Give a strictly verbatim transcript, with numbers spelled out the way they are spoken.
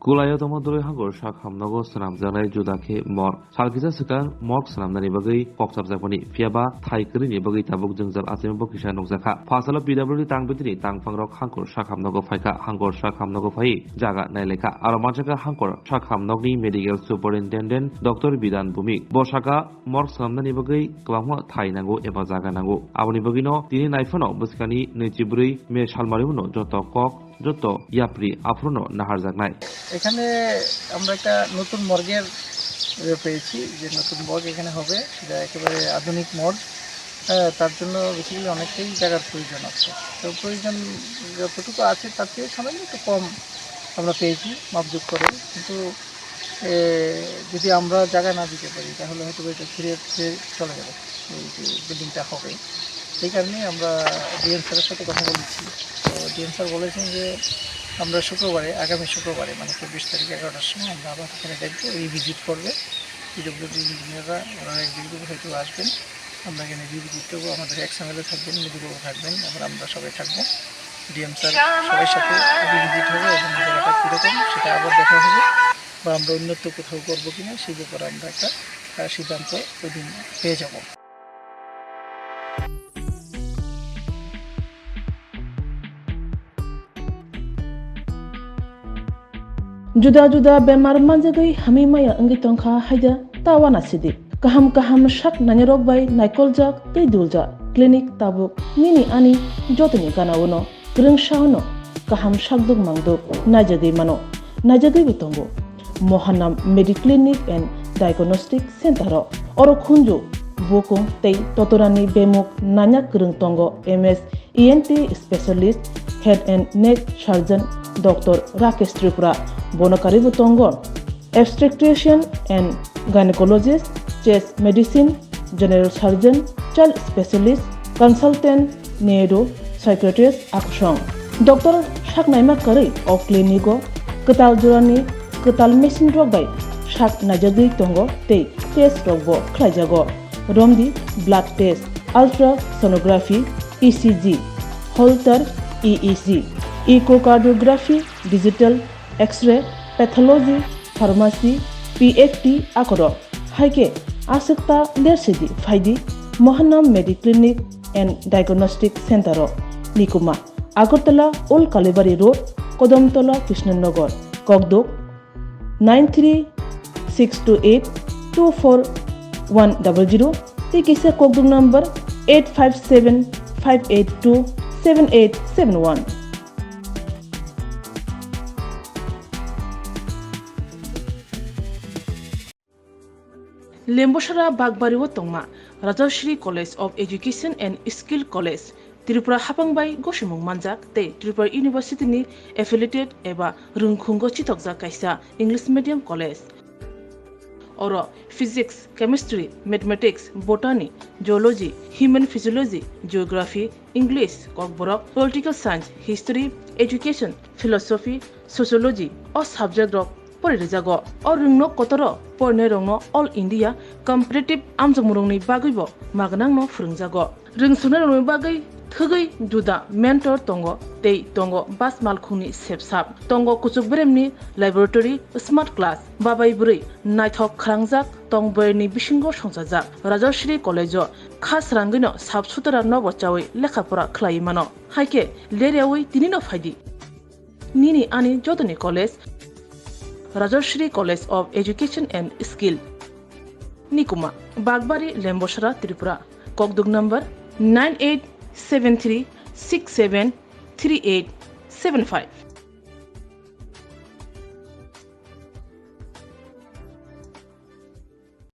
Gulaio tongma dwlwi hangkor sak hamnogo swnamjaknai juda khe morgue. Sal kisa swkang morgue swnamnani bagwi kok chapjakmani, phiyaba thai kwrwini bagwi tabuk jwngjal achaima bo kisa nukjakha. Phasalo P W D tang bitini tangphangrok hangkor sak hamnogo phaikha, hangkor sak hamnogo phaiwi jaga nailaikha. Aro manjakha hangkor sak hamnokni medical superintendent Doctor Bidan Bhumik. Bo sakha, morgue swnamnani bagwi kwbangma thai nango eba jaga nango. Aboni bagwino tini naiphano bwskangni nwichibrwi May salmariuno joto kok, joto yapri aphuru no naharjaknai. এখানে আমরা একটা নতুন মর্গের, এ, পেয়েছি, যে নতুন মর্গ এখানে হবে, সেটা একেবারে আধুনিক মর্গ। হ্যাঁ, তার জন্য বেসিক্যালি অনেকটাই জায়গার প্রয়োজন আছে। তো প্রয়োজন যতটুকু আছে, তার চেয়ে সামান্য একটু কম আমরা পেয়েছি, মাপজোক করে। কিন্তু, এ, যদি আমরা জায়গা না দিতে পারি, তাহলে হয়তো বা এটা ফিরে, ফিরে চলে যাবে, এই যে বিল্ডিংটা হবে। সেই কারণেই আমরা ডিএম স্যারের সাথে কথা বলেছি। তো ডিএম স্যার বলেছেন যে আমরা শুক্রবারে, আগামী শুক্রবারে, মানে চব্বিশ তারিখ এগারোটার সময় আমরা আবার এখানে দেখবো, রিভিজিট করবে। পিডব্লিউডি ইঞ্জিনিয়াররা, ওনারা এক্সিকিউটিভ হয়তো আসবেন, আমরা এখানে রিভিউ করতে হবো। আমাদের এক্স এমএলএ থাকবেন, মৃদুলবাবু থাকবেন, আবার আমরা সবাই থাকবো। ডিএম স্যার সবাই সাথে রিভিজিট হবে এবং জায়গাটা কীরকম সেটা আবার দেখা হবে, বা আমরা অন্যত্র কোথাও করবো কিনা সেই ব্যাপারে আমরা একটা, আহ, সিদ্ধান্ত ওই দিন পেয়ে যাব। Juda juda bemar manjagwi hamwi maya wngwi tongkha haida ta uanasidi. Kaham kaham sak nainarok bai naikoljak tei duljak clinic tabuk nini ani jotoni gana-o no kwrwngsa-o no kaham sakduk mangduk naijagwi mano, naijagwibo tongo. Mohanam Mediclinic and Diagnostic Center-o oro khunju bukung tei totorani bemuk naina kwrwng tongo M S E N T specialist, head and neck surgeon Doctor Rakesh Tripura. Bono karwibo tongo obstetrician and gynecologist, chest medicine, general surgeon, child specialist, consultant, neuro, psychiatrist, akusong. Doctor sak naima karwi o clinic-o kwtal jorani kwtal machine rok bai sak naijagwi tongo tei test rokbo khlaijago. Romdi blood test, ultrasonography, E C G, Holter E E G, echocardiography, digital X-ray, pathology, pharmacy, P F T akorok. Hai khe aswk ta lersidi phaidi Mohanam Mediclinic and Diagnostic Center-o, Nikuma, Agartala Old Kalibari Road, Kodamtola, Krishnanagar, Kokduk, nine three six two eight two four one double zero, tei kisa kokduk number eight five seven five eight two seven eight seven one. Lembosara Bagbari o tongma Rajashri College of Education and Skill College, Tripura haphang bai gosimung manjak tei Tripura University ni affiliated eba rwngkhungo chithokjak kaisa English medium college. Oro Physics, Chemistry, Mathematics, Botany, Zoology, Human Physiology, Geography, English, Kokborok, Political Science, History, Education, Philosophy, Sociology o subject rok pori rijago. O rwngno kotoro porinai rokno All India Competitive amjokmung rokni bagwibo magnangno phwrwngjago. Rwngsungnai rokni bagwi thwgwi juda mentor tongo tei tongo bas malkhungni sepsap. Tongo kuchuk beremni laboratory, smart class, babai bwrwi naithok khrangjak tong boyarni bisingo songchajak. Rajashri College o kha srangwino sap sutara nobo chawi lekha pora khlaiwi mano. Hai khe leryawi tinino phaidi. Nini ani jotoni college, Rajashri College of Education and Skill, Nikuma, Bagbari, Lembosara, Tripura. Kokduk number nine eight seven three six seven three eight seven five.